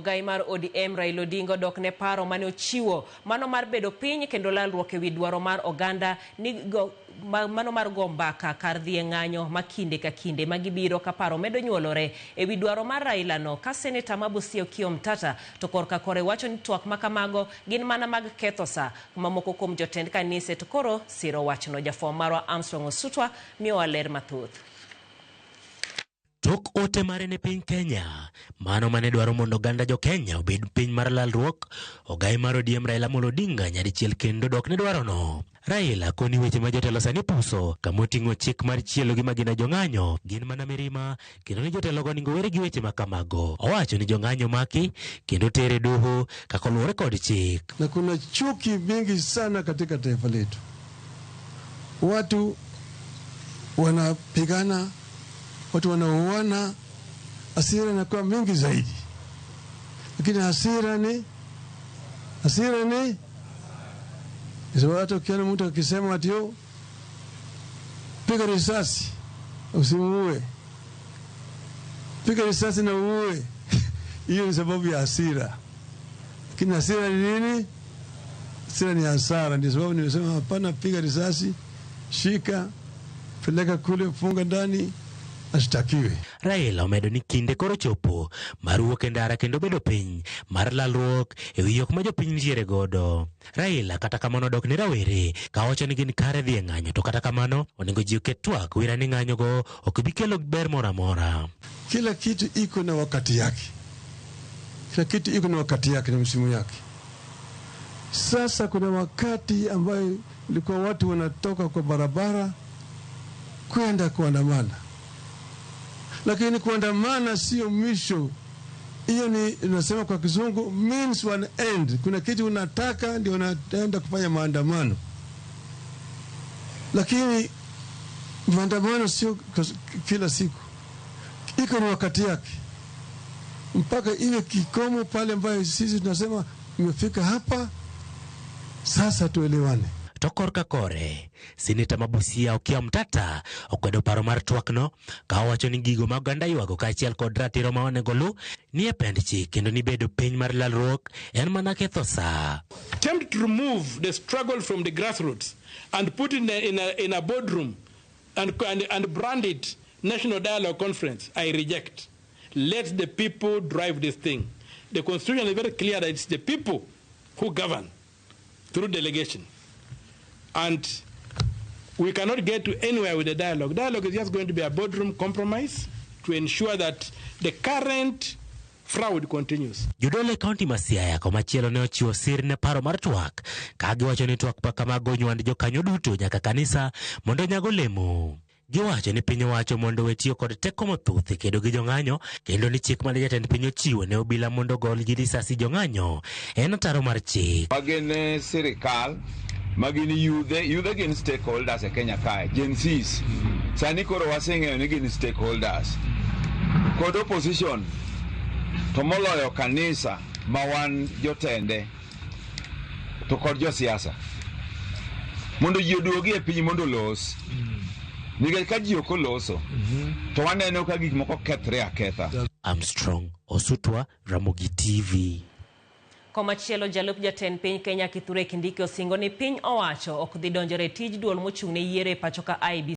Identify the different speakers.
Speaker 1: Ogai mar ODM Raila Odinga odok ne paro mane ochiwo mano mar bedo piny kendo lalruok ewi dwaro mar oganda ni go, mano mar go mbaka kar dhi e ng'anyo ma kinde ka kinde ma gibiro ka paro medo nyuolore ewi dwaro mar Raila no ka seneta ma Busia Okiya Omtatah to korka kore wacho ni twak ma kamago gin mana mag ketho sa kuma moko kuom jotend kanise to koro siro wachno. Jafwambo marwa Armstrong Osutwa miyowa ler mathoth.
Speaker 2: Tok ote mare ne piny Kenya, mano mane dwaro mondo oganda jo Kenya obed piny mar lalruok, ogai mar ODM Raila Amolo Odinga nyadichiel kendo dok ne dwarono. Raila koni weche ma jotelo sani puso kama oting'o chik mar chielo gi magina jong'anyo gin mana mirima kendo ni jotelogo oningo were gi weche ma kamago. Owacho ni jong'anyo maki kendo tere doho kaka oluwore kod chik.
Speaker 3: Na kuna chuki mingi sana katika taifa letu. Watu wanapigana, watu wanauana, hasira inakuwa mingi zaidi, lakini hasira ni sababu hata ukiona mtu akisema ati yo piga risasi usimuue, piga risasi na uue, hiyo ni sababu ya hasira. Lakini hasira ni nini? Hasira ni hasara. Ndio sababu nimesema hapana, piga risasi, shika, peleka kule, funga ndani, ashtakiwe.
Speaker 2: Raila omedo ni kinde koro chopo mar wuok e ndara kendo bedo piny mar lalruok e wi yok ma jopiny nitiere godo. Raila kata kamano dok ne rawere ka wacho ni gin kare dhi e ng'anyo to kata kamano onego ji oket twak wira ni ng'anyogo ok bi kelo ber moro amora.
Speaker 3: Kila kitu iko na wakati yake, kila kitu iko na wakati yake na msimu yake. Sasa kuna wakati ambayo ilikuwa watu wanatoka kwa barabara kwenda kuandamana, lakini kuandamana sio mwisho. Hiyo ni inasema kwa Kizungu means one end. Kuna kitu unataka ndio unaenda kufanya maandamano, lakini maandamano sio kila siku, iko ni wakati yake, mpaka iwe kikomo pale ambayo sisi tunasema imefika hapa, sasa tuelewane.
Speaker 2: To korka kore, Seneta ma Busia Okiya Omtatah okwedo paro mar twakno ka owacho ni gigo ma oganda ywago kaachiel kod ratiro ma onego oluw ni e pend chik kendo ni bedo piny mar lalruok en mana ketho sa.
Speaker 4: Attempt to remove the struggle from the grassroots and put it in a boardroom and brand it National Dialogue Conference, I reject. Let the people drive this thing. The Constitution is very clear that it's the people who govern through delegation. And we cannot get to anywhere with the dialogue. Dialogue is just going to be a boardroom compromise to ensure that the current fraud continues.
Speaker 2: Jodolo e kaunti ma Siaya komachielo ne ochiwo sir ne paro mar twak ka giwacho ni twak ma kamago nywand jokanyo duto nyaka kanisa mondo onyago olemo. Giwacho ni piny owacho mondo owe tiyo kod teko mathoth e kedo gi jong'anyo kendo ni chik mane jatend piny ochiwo ne obila mondo ogol gi risasi jong'anyo en ataro mar chik.
Speaker 5: Ma gin sirikal, ma gin yudhe, yudhe gin stakeholders e Kenya kae, Gen Zs. Sani koro waseng'eyo ni gin stakeholders. Kod opposition, to moloyo kanisa ma wan jotende, to kod josiasa. Mondo ji oduogi e piny mondo olos. Nikech ka ji ok oloso, to waneno ka gik moko kethre aketha.
Speaker 2: Armstrong Osutwa, Ramogi TV.
Speaker 1: Komachielo, jalup jatend piny Kenya Kithure Kindiki osingo ni piny owacho ok dhi donjore e tij duol mochung' ne yiero e pacho ka IEBC.